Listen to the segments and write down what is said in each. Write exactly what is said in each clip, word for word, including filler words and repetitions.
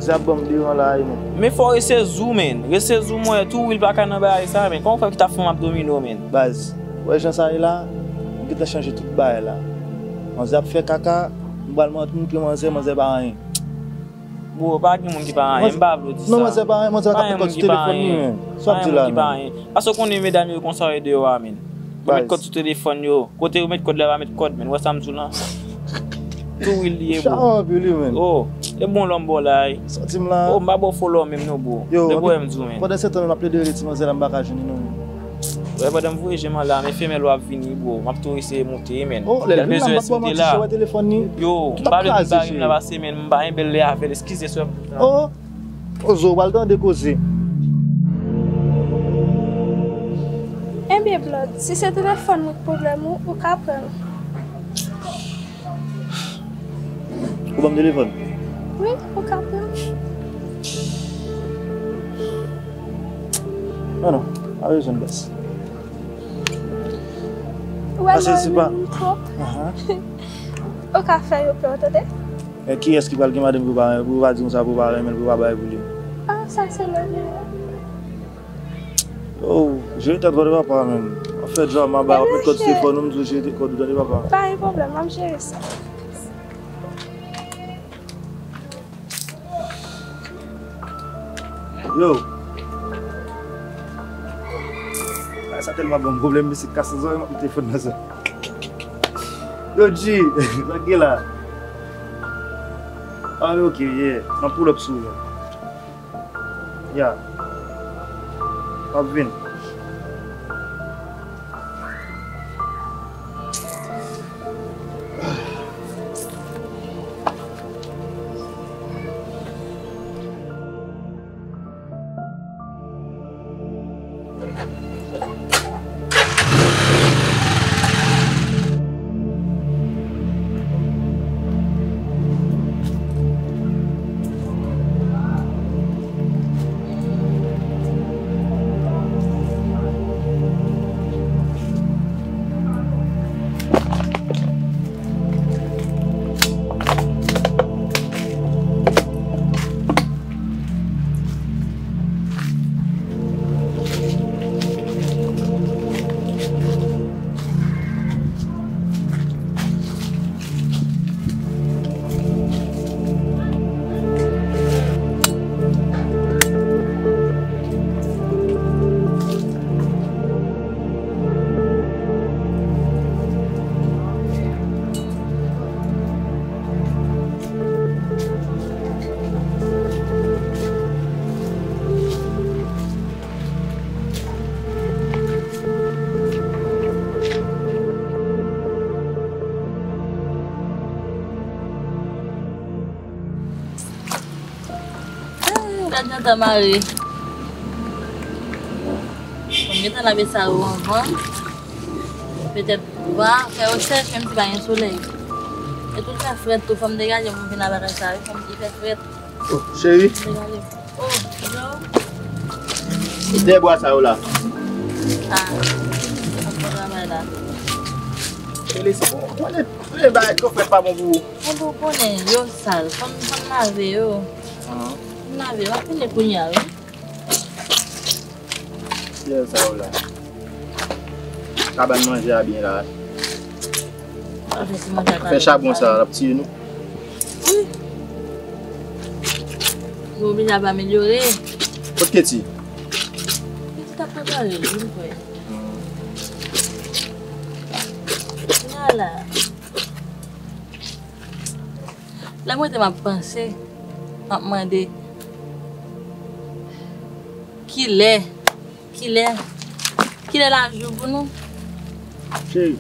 Sa ap ban m deran la wi, men. Men fò w rete sezi w, men. Rete sezi w, mwen, tou, wi, l pa ka nan bagay sa, men. Kòman w fè ki t ap fè yon abdomino, men? Baz, ou wè jan sa ye la, m gentan chanje tout bagay la. Manzè ap fè kaka, m pral man-, montre manzè, manzè pa anyen. Bro, pa gen moun ki pa anyen, m pa vle w di sa. Non, manzè pa anyen, manzè pa ka fè kòd sou telefòn li, men. Sa w ap di la, men? Pa gen moun ki pa anyen. Paske w konnen medam yo konsa yo deyò a, men. Yo met kòd sou telefòn yo. Kote yo met kòd la, yo pa met kòd, men. Ou wè sa m di w lan? Tou wi l ye, bro. Chawa anpil wi, men. Oh, e bon lòm bò la, wi. Santi m la. Oh, m pa ba w fo lòm menm non, bro. Yo, de bro, m di w, men. Pandan se tan, men m ap plede rele ti manzè la, m pa ka jwenn li non, men. Wè, pandan m voye je m an la, men femèl ou ap vini, bro. M ap tou eseye monte, men. Oh, lè l vin la, m ap ba w manti, si w wè telefòn li, yo, m pa vle di bagay m nan pase, men m pa gen bèl lè avè l, eskize, sè m. Oh, Ozo, w al tande koze. Ebyen, Blood, si se telefòn mwen k pwoblèm ou, ou ka pran l. Ou ban m telefòn? Wi, ou ka pran l. Non, non, pa bezwen, bès. Ou wè m anvi m twòp. Ou ka fè yo pè w, tande? Men kiyès ki pral gen madanm pou pa, pou pa di konsa, pou pa renmen l, pou pa bay pou li? Ah, sa se lòt bagay. Oh, jere tèt ou tande papa, men. W ap fè drama, ba, w ap met kòd sou telefòn ou, m di w jere kòd ou tande papa. Pa gen pwoblèm, m ap jere sa. Yo. Ay, sa tèlman ban m pwoblèm, misye kase zòrèy m ak telefòn nan sa. Yo, G, sa k gen la? Ah, ok, yeah. M ap pull up sou ou. Ya. M ap vin. Ah, gad jan tan mare. Bon, m gentan lave sa yo anvan. Petèt van fè yo sèch, menm si pa gen solèy. E tou fè frèt tou, fò m degaje m vin lave sa yo, kòmsi fè frèt. Oh, cheri. M degaje. Oh, yo. Dèyè bwa sa yo la. Ah, ap fè travay la. Cheri, se bon, konnen, konnen bagay ke w fè pa bon pou ou. Mwen tou konnen, yo sal, fò m, fò m lave yo. Ah. M lave, m ap fini kounye a, wi. Kiyès sa yo la? Kabann manje a byen la. Fè chabon sa, l ap tiye nou. Wi. Nou oblije ap amelyore. Kot Keti? Keti t ap prepare l, wi, m kwè. Hmm. Kounye a la. Lè m rete m ap panse, m ap mande, kilè, kilè, kilè l ap jou pou nou? Cheri,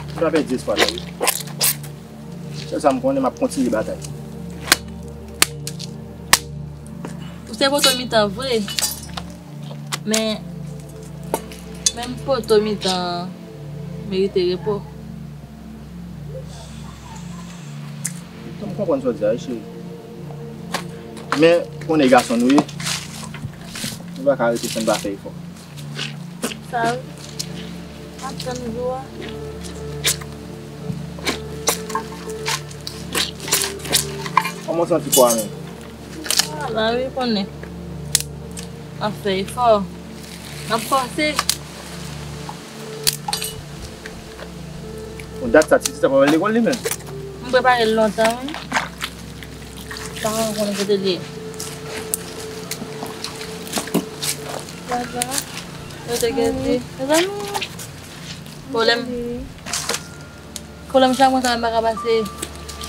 m pa pèdi espwa la, wi. Sèl sa m konnen, m ap kontinye batay. Ou se poto mitan vre, men, men poto mitan merite repo. M konprann sa w di a, wi, cheri. Men, konnen gason nou ye, nou pa ka rete san n pa fè efò. Sa wi. M ap tann jou a. Kòman w santi kò a menm? Sa va wi, konnen. N ap fè efò. N ap fòse. Bon, dat sa, Titi sa pral lekòl li menm? M prepare l lontan wi. Pa konnen kote l ye. Sa va? Yo te gete. Mezanmi. Pwoblèm. Pwoblèm sa mwen sa m pa ka pase.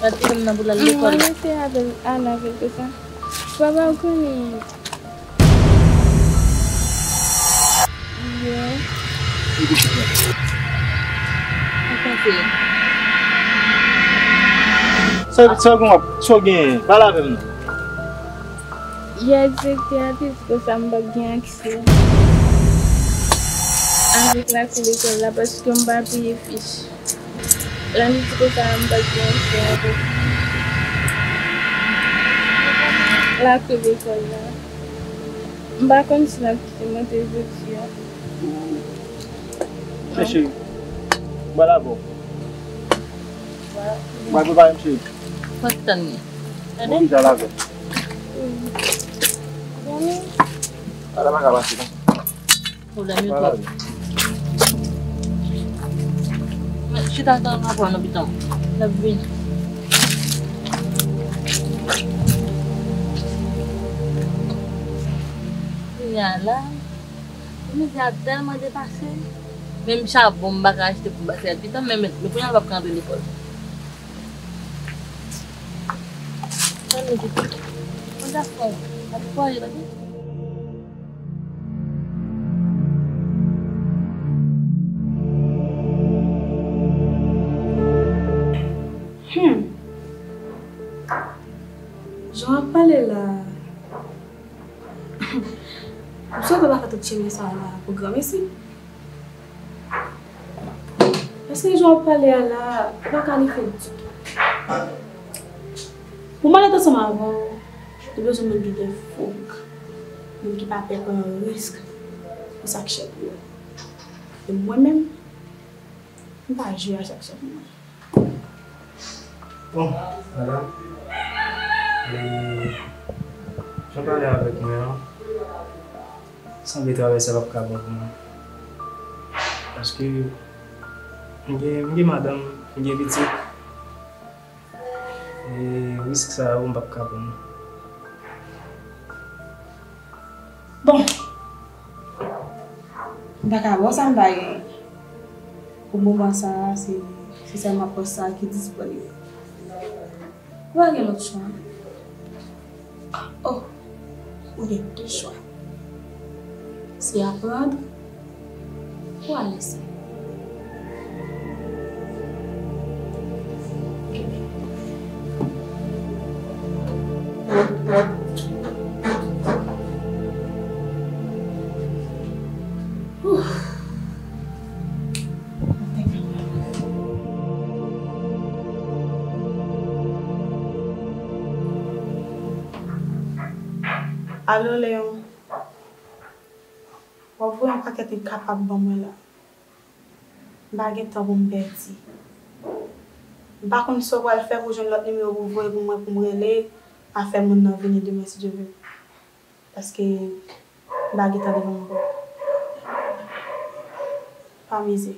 Rete m nan pou l al lekòl. Mwen rete avè l, al avè l konsa. Papa ou konnen. Yo. Ou panse? Sa, sa w gen, sa w gen? Pale avè m non. Yè, direktè a te di konsa m p ap gen aksè avèk lakou lekòl la paske m pa peye fich. Lè m di konsa, m pa t gen aksè avèk lakou lekòl la. M pa konn si l ap kite m antre jodi a. Men cheri, m pral avè w. M pral prepare m cheri. Fòk tann li. Mwen deja l avè m. Ala pa ka pase konsa. Pwoblèm yo twòp. Men, chita tan rapò nou pitan. N ap vini. Kounye a la, medya tèlman depase. Menm chabon m pa ka achte pou m pase al pitan, men, men, men kounye a l p ap ka antre lekòl. Sa nou di? Mwen ta fè. Ap fòye, tande? Hmm. Jan w ap pale la. M swete w pa fè tout chemen sa a la pou granmesi. Paske jan w ap pale a la, ou pa kalifye ditou. Pou m al ansanm avè w, ou bezwen moun ki gen foug, moun ki pa pè pran risk pou sa k chè pou yo. E mwen menm, m pa jwe a sa k chè pou mwen. Bon, madanm, e, jan w pale avèk mwen an, sanble travèse a p ap ka bon pou mwen. Paske m gen, m gen madanm, m gen pitit. E risk sa yo, m p ap ka pran. Bon. M pa ka ba w sa m pa genyen. Pou moman sa a, se, se sèlman pòs sa a ki disponib. Ou pa gen lòt chwa. Oh, ou gen de chwa. Se aprann ou ale san. Alo, Leon. W ap voye yon pakèt enkapab ban mwen la. M pa gen tan pou m pèdi. M pa konn sa w pral fè pou jwenn lòt nimewo pou voye pou mwen pou m rele, afè moun nan vini demen si Dye vle. Paske m pa gen tan devan m ankò. Pa mize.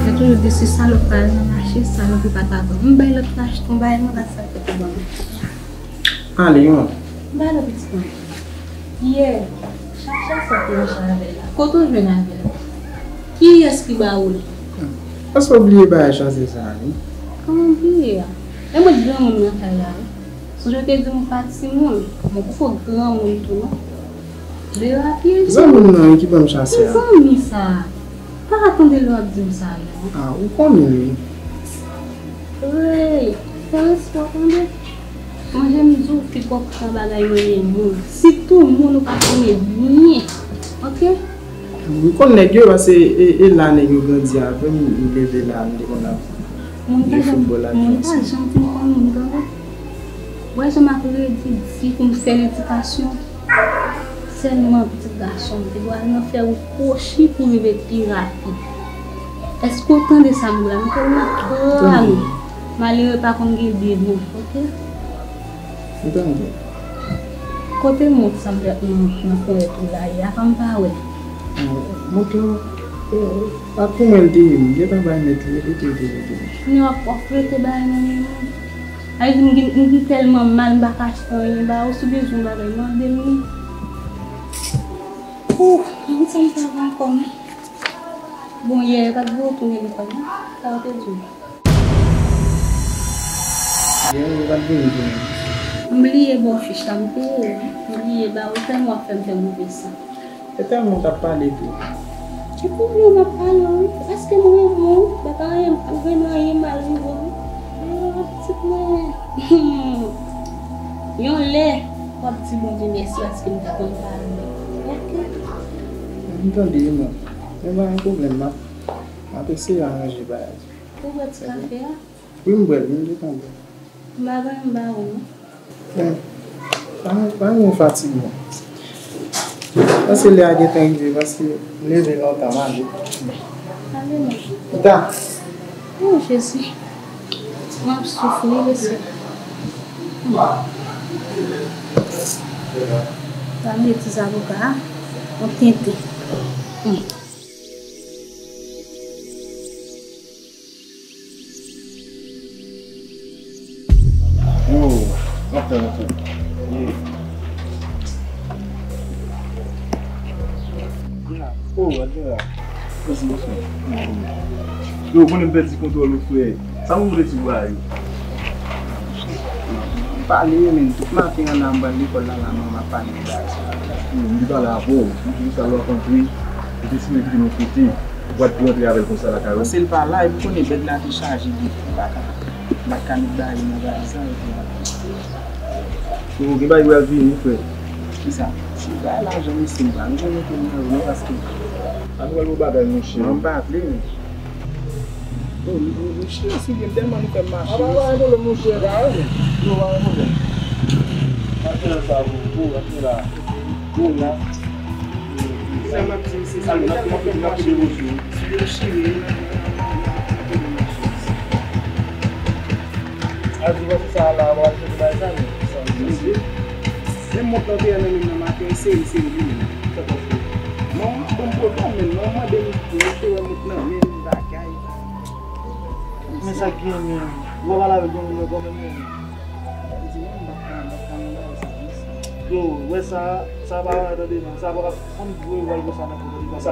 Yo toujou di si salòp pa al nan mache, salòp li pa ta bon. M bay lòt la achte yon bagay, mwen pa sa pou ban mwen. Ale, yon. M pa nan pitit mwen. Yè, chak chasè te mache avè l la. Kote w jwenn avè l? Kiyès ki ba ou l? Èske w bliye bagay chase sa a, wi? Kòman m bliye a? E mwen granmoun nan kay la, wi. Sonje w te di m ou pa timoun. Mwen poko granmoun tou, non. Derape, zanmi m nan, wi, ki ban m chase a. Zanmi sa a. Pa ka tande lè w ap di m sa, non. A, ou konnen, wi. Hey, fè respè w tande. Manje m di w, fi, pa pran bagay manyen moun. Sitou moun ou pa konnen byen. Oke? M konn nèg yo, paske e, e la nèg yo grandi avè m, m leve la, m te konn ap jwe foutbòl ak moun pa janm fin konn moun, tande. Ou wè jan m ap redi di pou m fè ledikasyon? Sèlman pitit gason m te dwe al nan fè wout kwochi pou rive pi rapid. Èske w tande sa m di w la? M fè w nan twa nou. Malere pa konn gen de non, oke? M tande. Kote mont sa m fè nan, nan ponyèt ou la ye a? Avan m pa wè. Mont lan, e, pa pou mwen l te ye, m gentan bay mèt li, li te, li te, li te. Kounye a w ap, w ap rete bay mwen menm. Sa vle di m gen, m gen tèlman mal, m pa ka achte anyen ba ou, si w bezwen yon bagay, mande m li. Ouf, mwen santi sa pa ankò non. Bon, yè, yo pa t voye w tounen lekòl non? Sa yo te di w? Yè, yo pa t voye m tounen. M bliye ba w fich la, m peye w. M bliye ba ou, tèlman w ap fè m fè move san. E tèlman w t ap pale tou. E pou mwen m ap pale w wi. Paske m renmen w. Baka anyen, ou renmen anyen mal rive w wi. Pitit mwen. Yon lè, w ap di Bondye mèsi paske m te konn pale w. Oke. M tande wi, man. Men pa gen pwoblèm, m ap, m ap eseye aranje bagay. Ou bwè ti kafe a? Wi, m bwè l, m gentan bwè l. M pa gen anyen m ba ou non. Men, pa, pa gen yon fatig non. Paske lè a gentan rive, paske m leve lontan, m ale. Ale non. Pita. Oh, Jezi. M ap soufri, mesye. Tande ti zaboka a, yon tenten. Hmm. Yo, anfen, anfen. Ye. Oh, Admira. Mèsi, mèsi. Yo, konnen m pèdi kontwòl ou, frè. Sa moun vle di w a yo? M pale, men tout maten an, m pral lekòl la, la, m ap pale de bagay sa. Yo, m te pale avè w. M di sa lè w ap antre, ou te simen kite m yon kote. Ou pa t dwe antre avè l konsa lakay ou. Paske l pa la, epi konnen bèt la te chaje de fou, m pa ka, m pa t ka met bagay nan bagay sa, epi. Ou gen bagay pou y ap vini, frè. Kisa? Se bagay lajan, mesye, m pa bezwen mete m nan yo non, paske. An nou al yon bagay, monchè. Mwen, m pa vle, men. Oh, m, m, m chire sou pye m tèlman nou fè m mache. A, pa, pa gen pwoblèm, monchè. Pa gen pwoblèm. Yo, pa gen pwoblèm. Atè sa, pou, pou, atè la. Pou la. Sa m ap di, se sa, m tèlman fè m mache. Si yo chire, a di, wè, se sa la, wè, se bagay sa, men. Sa, men. Menm mont lan te nan men m nan maten, seri, seri li menm. Sa t ap fè. Non, bon pwoblèm, men non, mande m, mwen te wè mont nan men m, bagay. Men sa k gen menm. Ou pa pale avèk yon moun ankò menm, menm. Di, non, m pa ka, m pa ka nan bagay sa, non. Yo, wè sa, sa pa va tande, non. Sa pa ka, fò m voye w al konsa nan kòmantè, pa sa.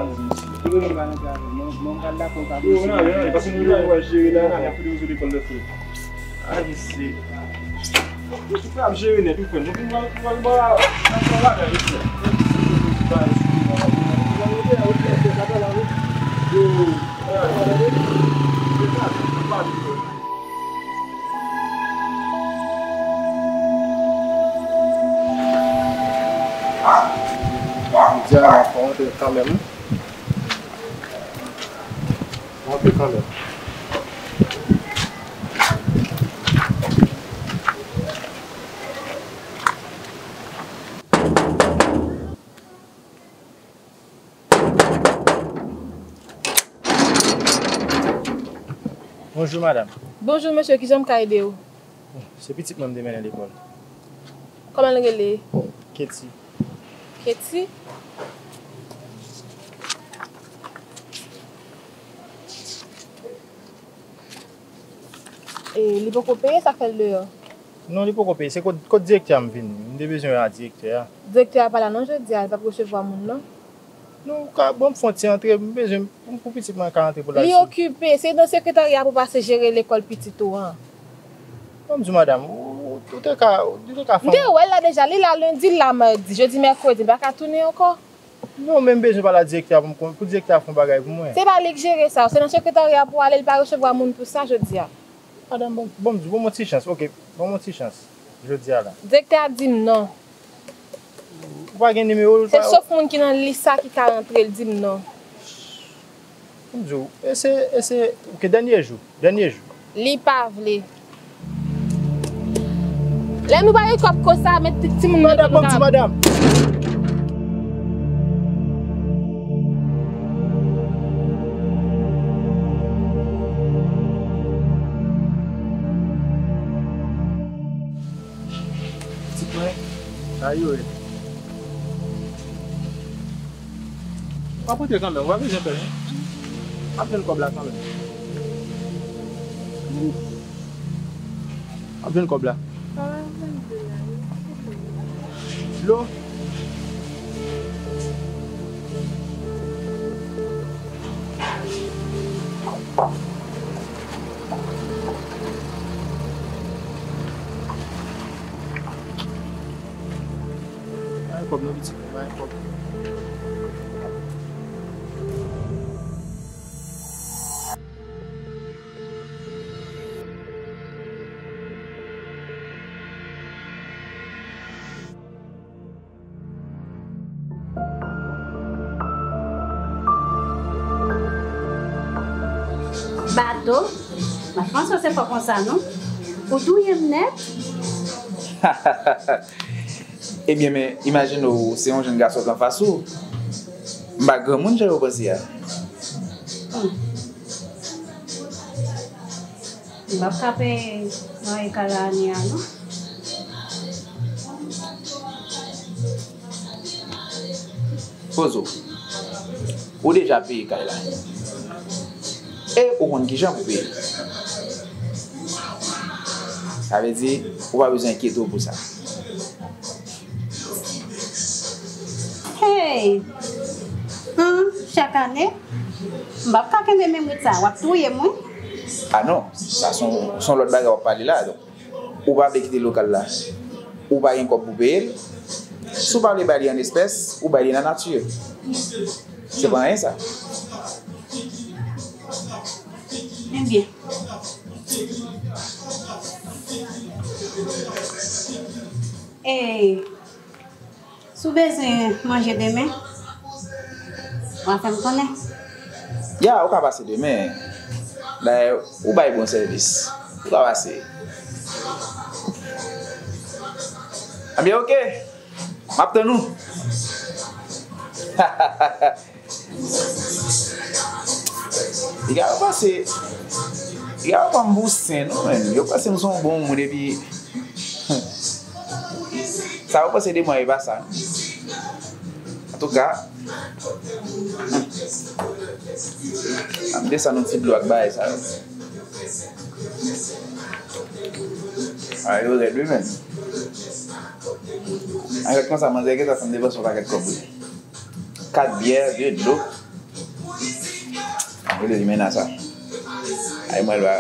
Ki moun pa nan travay, non, non, m pa dakò, pa posib. Yo, non, non, paske nou pa wè jere la, nan, y ap fout nou sou lekòl lè frè. A, mesye. Yo, sou frè ap jere nèt, wi, frè. Nou vin wè, wè, wè, nan fè bagay, wi, frè. Yo, Jodi a, m ap rantre kanmenm. Rantre kanmenm. Bonjou, madanm. Bonjou, mesye. Kijan m ka ede w? Se pitit mwen m te mennen lekòl. Kòman l rele? Keti. Keti? E li poko peye, sa k fè l deyò? Non, li poko peye. Se kot, kot direktè a m vin. M te bezwen wè a direktè a. Direktè a pa la non jodi a, li p ap resevwa moun non. Non, ou ka ban m fon ti antre, m bezwen, pou pitit mwen ka antre pou l al. Li okipe, se nan sekretarya pou pase jere lekòl pitit ou an. Ban m di w, madanm, ou, ou, ou te ka, ou te ka fè. M te wè l la deja, li la lendi, li la madi, jodi, mèkredi, m pa ka tounen ankò. Non, men m bezwen pale a direktè a pou m kon-, pou direktè a fè yon bagay pou mwen. Se pa li k jere sa, se nan sekretarya pou ale, li pa resevwa moun pou sa jodi a. Madanm, bon, bon, m di, bon, m yon ti chans, oke, bon, m yon ti chans, jodi a la. Direktè a di m non. Ou pa gen nimewo l? Se pa sof moun ki nan lis sa ki ka rantre, l di m non. M di w, e se, e se, oke, dènye jou, dènye jou. Li pa vle. Lè nou pa gen kòb konsa, met ti, timoun nan Madanm, ban m di madanm. Pitit mwen, sa yo ye. W ap rantre kanmenm, w pa bezwen pè non. W ap jwenn kòb la kanmenm. W ap jwenn kòb la. Dlo. Bay kòb non pitit, bay kòb. Bato, m pa t panse w se fò konsa non. Ou touye m nèt. Ebyen, men imajine w, se yon jèn gason k anfas ou. M pa granmoun jan yo panse a. Hmm. M p ap ka peye lwaye kay la ane a non. Poze w. Ou deja peye kay la. E ou konn kijan pou peye. Sa vle di, ou pa bezwen enkyete w pou sa. Hey! Hum, chak ane, m p ap ka kenbe menm rit sa, w ap touye m wi. Ah non, sa se yon, se yon lòt bagay w ap pale la. Donk, ou pa vle kite lokal la, ou pa gen kòb pou peye l. Si w pa vle bay li an espès, ou bay li nan nati. Se pa anyen sa. Ebyen. E, si w bezwen manje demen, w a fè m konnen. Ya, ou ka pase demen. Dayè, ou bay bon sèvis. Ou ka pase. Ebyen, oke. M ap tann ou. Piga yo panse, piga yo pran m pou sen non, menm. Yo panse m se yon bon moun, epi sa yo panse de mwen, e pa sa non. Antouka, m desann yon ti dlo ak bagay sa yo. A, yo rèd wi, menm. An rèd konsa, manzè gentan fè m depanse yon pakèt kòb wi. Kat byè, de dlo. Yo rele li mennaj sa. Ay, mwen la.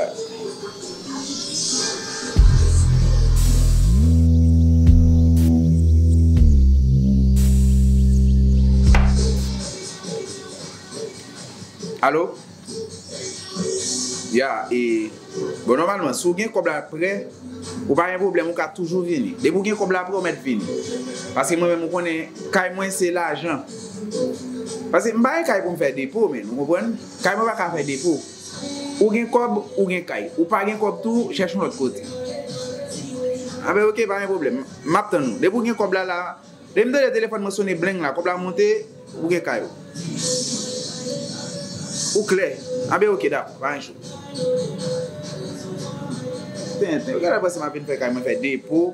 Alo? Ya, e, bon, nòmalman, si w gen kòb la prè, ou pa gen pwoblèm, ou ka toujou vini. Depi w gen kòb la prè, ou mèt vini. Paske mwen menm, ou konnen, kay mwen se lajan. Paske m pa gen kay pou m fè depo, men, ou konprann? Kay mwen pa ka fè depo. Ou gen kòb, ou gen kay. Ou pa gen kòb tou, chèche yon lòt kote. Anben, oke, pa gen pwoblèm. M ap tann ou. Depi w gen kòb la, la, Lè m tande telefòn mwen sonnen bleng la, kòb la monte, ou gen kay ou. Ou klè. Anben, oke, dakò, pa gen cho. Tenten, ou genlè panse m ap vin fè kay mwen fè depo,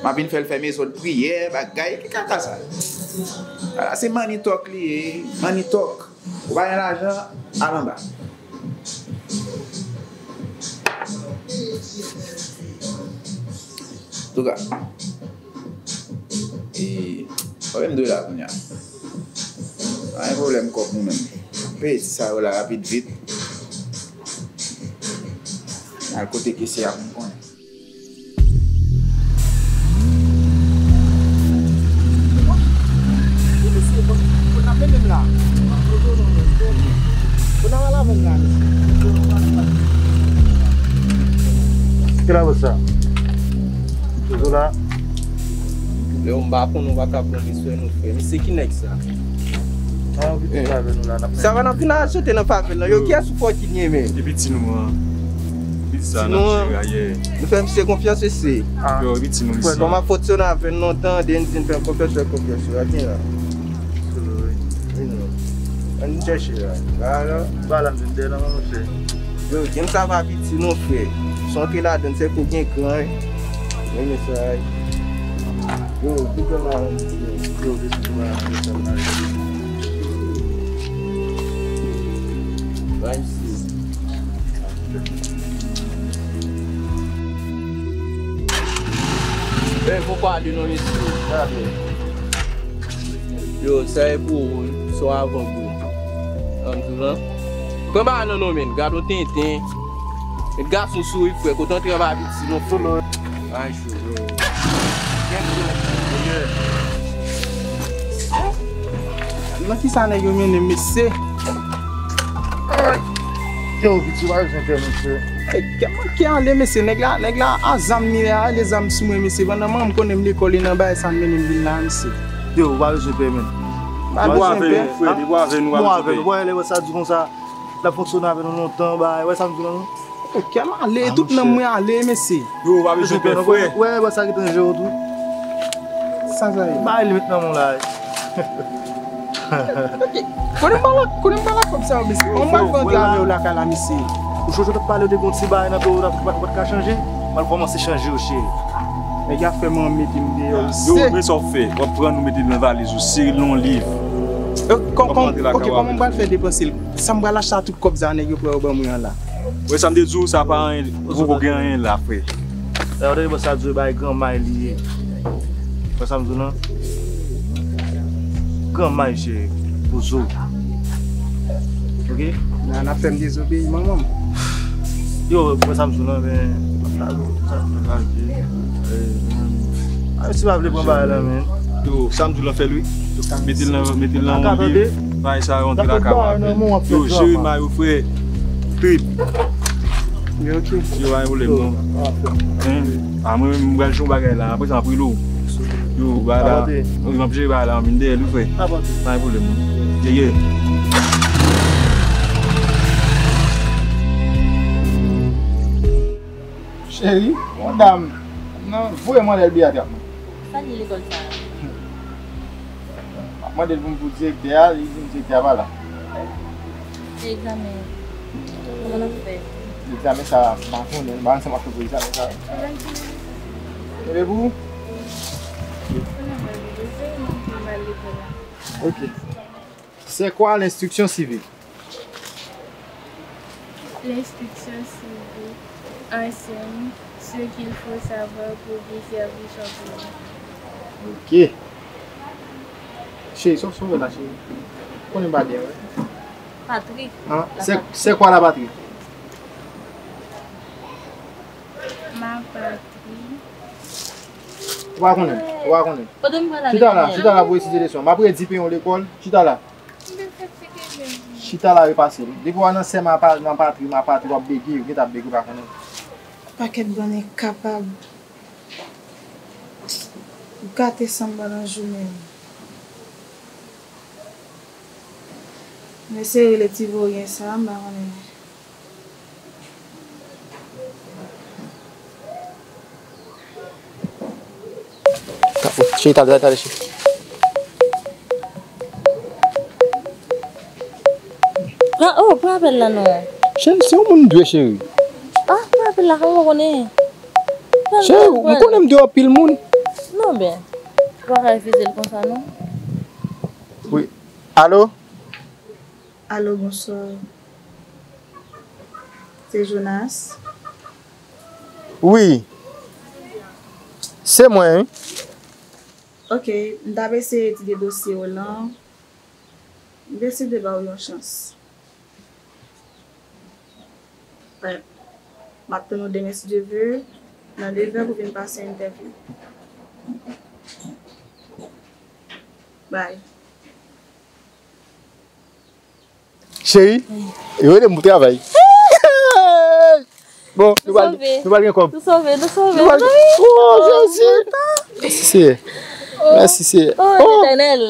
m ap vin fè l fè mezon priyè, bagay, ki kaka sa? Ala, se money talk li ye, money talk. Ou pa gen lajan, al anba. Antouka, e, konbyen m dwe la kounye a? Pa gen pwoblèm, kòb nou menm. Peye ti sa yo la rapid vit. Al kote kesye a pou m konnen. Ki la sa? Zola. Yo, m pa konn, ou pa ka pran misye nou fè. Misye ki nèg sa? Sa va nan vin al chante nan favèl la. Yo, kiyès ou fò ki nye men? Depi ti nou an. Piti sa n ap jere a, yeah. Nou fè misye konfyans, mesye. Yo, piti nou isi. Frè, kòman fonksyone avè n lontan, Dendy n fè m konfyans, fè konfyans, yo, al gen la. Vin non. Ann chèche la. La, la. Ba la, m vin dèyè la, monchè. Yo, game sa pa piti non, frè. Sa antre ladann, se pou gen gran, wi. Mwen renmen sa, wi. Yo, big up a Randy, yo. Yo, respè pou mwen, respè pou mwen. Randy. Men, poko ale non, mesye. Yo, sa e pou ou, wi. Sa w avan gou. Ann di w lan. Pran bagay nan non men, gad yon tenten. Met gason souri, frè, kote antre anba piti, non, frè. Ay, cho, yo. Nan kisa nèg yo mennen m, mesye? Yo, piti, w pa bezwen pè, mesye. Ey, kè mwen ki ale, mesye. Nèg la, nèg la, a zam li a, li zam sou mwen, mesye. Pandan mwen, m konnen m lekòl, e nan bagay sa, l mennen m vin la, mesye. Yo, w pa bezwen pè, men. Depi w avè nou, frè, depi w avè nou, w pa bezwen pè. Bon, lè sa di konsa, l ap fonksyone avè nou lontan, bay, wè sa m di la, non? Kè m ale, tout nanm mwen ale, mesye. Yo, w pa bezwen pè, frè. Wè, wè sa ki tranje yo tou. Sa sa ye? Bay li met nan men w la. Konnen m pa la, konnen m pa la kòb sa yo, mesye. Kòman m pral fè antre avè yo lakay la, mesye? Ou sot ap pale de gon ti bagay nan peyi w, w pa t ka chanje? M al kòmanse chanje yo, cheri. Nèg y ap fè m mete m deyò, mesye. Yo, men sa w fè. W ap pran nou mete nan valiz ou, sere l nan yon liv. Kòman, ok, kòman m pral fè depanse l? Sa m pral achte a tout kòb sa nèg yo pran yo ban mwen an la? Wè sa m te di w, sa pa anyen, ou poko gen anyen la, frè. Lè w tande bòs la di w bay granmay li ye. Wè sa m di w lan? Granmay, cheri, pou zo. Ok? Nan, n ap fè m dezobeyi manman m. Yo, wè sa m di w lan, men. A, si pa vle pran bagay la, men. Yo, sa m di w lan fè l wi. Mete l nan, mete l nan yon liv. Bagay sa yo antre lakay w avè l. Yo, jere may ou, frè. Trip. Yo, pa gen pwoblèm, non. Hein? A, mwen menm, m pral jwe yon bagay la. Apre sa, m ap rele w. Yo, bagay la. Yo, m ap jere bagay la, m vin dèyè l wi, frè. Pa gen pwoblèm, non. Yeah, yeah. Cheri, yon dam nan voye m anlè L B A trap mwen. Sa l ye lekòl sa a? M ap mande l pou m pou direktè a, li di m direktè a pa la. E egzamen, kòman n ap fè? Egzamen sa a, m pa konnen, m pa konn sa m ap fè pou egzamen sa a. Ebyen pou ou? Ok. C'est quoi l'instruction civique? L'instruction civique enseigne ce qu'il faut savoir pour bien servir son pays. Ok. Cheri, sa w wè la, cheri? Konnen m pa byen, wi. Patri. Hein? C'est, c'est quoi la patrie? Ma patrie. Ou pa konnen, ou pa konnen. Kote m pral ale? Chita la, chita la pou etidye leson. M ap redi peyi w lekòl. Chita la. Chita la, repase. Depi w nan sè ma pa, nan patri, ma patri, w ap bege, ou gentan ap bege, ou pa konnen. Pakèt bann enkapab. Gate san m nan jounen an. M eseye rele ti voryen sa, m pa konnen. Cheri, tande, tande, cheri. Pran, oh, pran apèl la non. Cheri, se yon moun m dwe, cheri. Ah, pran apèl la, kòman w konnen? Cheri, ou konnen m dwe anpil moun. Non, ben, ou pa ka refize l konsa, non. Wi. Alo? Alo, bonswa. Se Jonas? Wi. Se mwen, wi. Ok, m t ap eseye etidye dosye w lan. M deside ba w yon chans. Wi. M ap tann ou demen, si Dye vle, nan devè pou vin pase entèvyou. Bye. Cheri, yo rele m pou travay. Bon, nou pral, nou pral gen kòb. Nou sove, nou sove, nou sove. Oh, Jezi! Mèsi, Seyè. Mèsi, Seyè. Oh, Letènèl.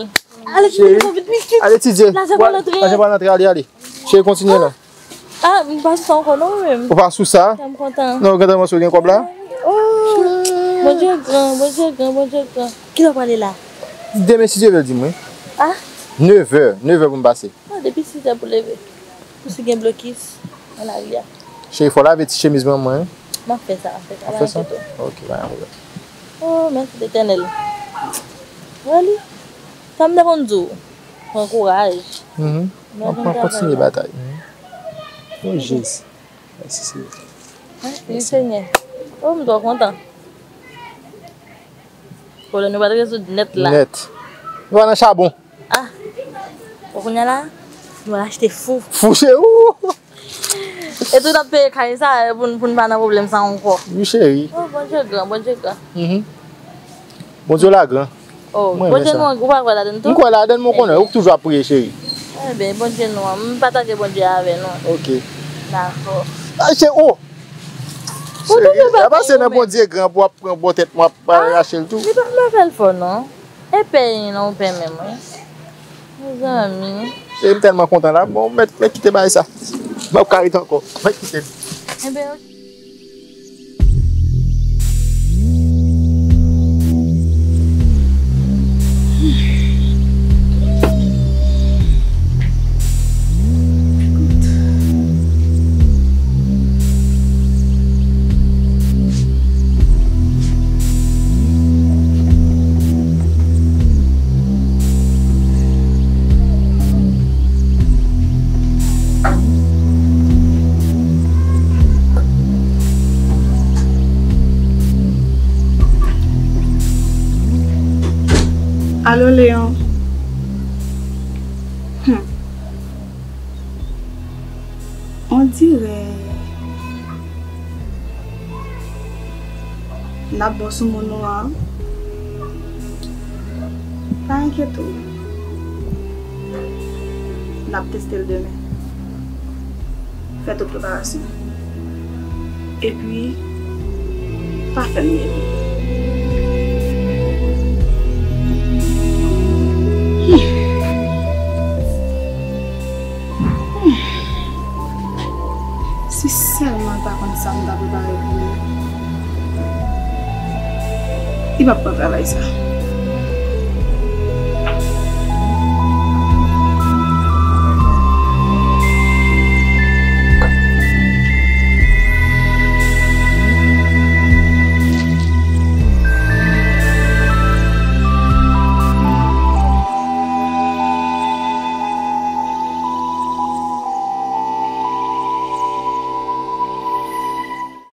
Ale, cheri, vit, vit, vit. Ale etidye. Lajan pral antre. Lajan pral antre, ale, ale. Cheri, kontinye la. Ah, m pa sou sa ankò non, mwen menm. Ou pa sou sa? Sa m kontan. Non, ou gentan panse ou gen kòb la? Oh, Bondye gran, Bondye gran, Bondye gran. Kilè w prale la? Demen, si Dye vle, di mwen. Ah? Nevè, nevè pou m pase. Ah, depi sizè pou leve. Pou si gen blokis nan lari a. Cheri, fò lave ti chemiz mwen, mwen. M ap fè sa, m ap fè sa. Ou ap fè sa? Ok, pa gen pwoblèm. Oh, mèsi Letènèl. Wè li. Sa m te konn di w. Pran kouraj. Mhm. Mwen kontinye batay. Mhm. Oh, Jezi. Mèsi, Senyè. Mèsi, Senyè. Oh, m twò kontan. Pwoblèm nou pa t rezoud nèt la. Nèt. Nou pa nan chabon. Ah. Bon, kounye a la, nou al achte fou. Fou, cheri. E tou n ap peye kay sa, pou n, pou n pa nan pwoblèm sa ankò. Wi, cheri. Oh, Bondye gran, Bondye gran. Mhm. Bondye w la gran. Oh, Bondye nou an, ou pa kwè ladann tou? M kwè ladann, mwen konnen. Ou toujou ap priye, cheri. Enben, Bondye nou an, m pataje Bondye avè nou. Ok. Dakò. Ay, cheri, oh! Cheri, pa pase nan Bondye gran pou w ap pran bò tèt mwen, ap rache l tou. Li pa, m pa fè l fò, non. E pè li non, ou pè menm, wi. Mezanmi. E m tèlman kontan la. Bon, mèt, mèt kite bagay sa. M ap ka ret ankò. Mèt kite. Enben, ok. Alo, Leon. Hmm. On dirè n ap bon sou moun nou an. Pa enkyete w. N ap teste l demen. Fè tout preparasyon. Epi, pa fè l bliye nou. Si sèlman l ta konn sa m ta prepare pou li. Li p ap pran travay sa.